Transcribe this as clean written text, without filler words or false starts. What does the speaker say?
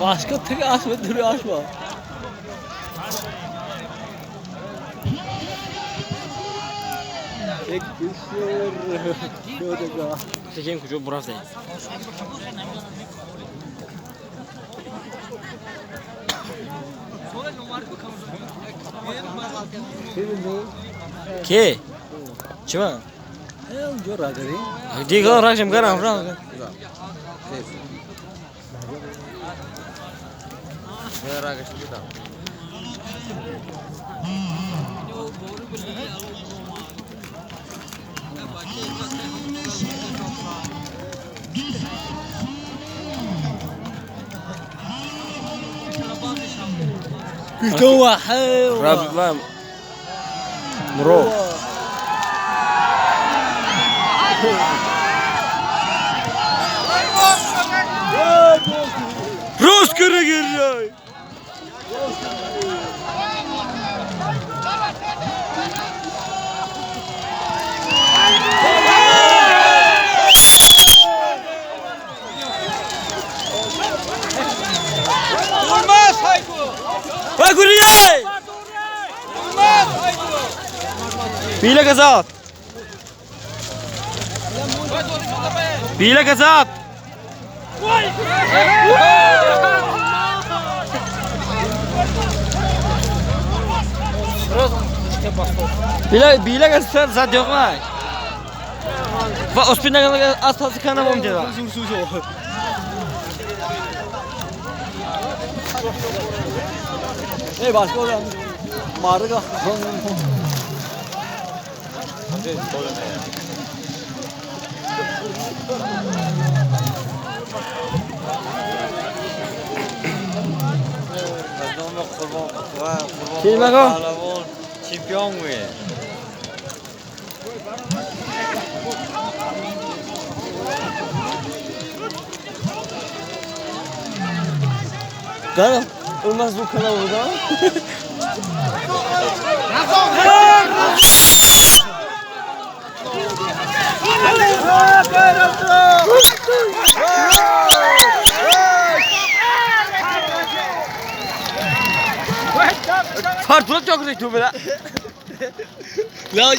Başka থেকে আসবে, দূরে আসবো। Ке? Чима? Дига рашим гарам рам. Раб Муро. Рост кара. पीले के साथ, पीले के साथ। पीले पीले के साथ साथ देखो ना ва оспина астасы кана момдеда. Эй, башка марга. Чемпион мы. Да, у нас звук канал, да? Fartuna çok güzel tübüle. Ya.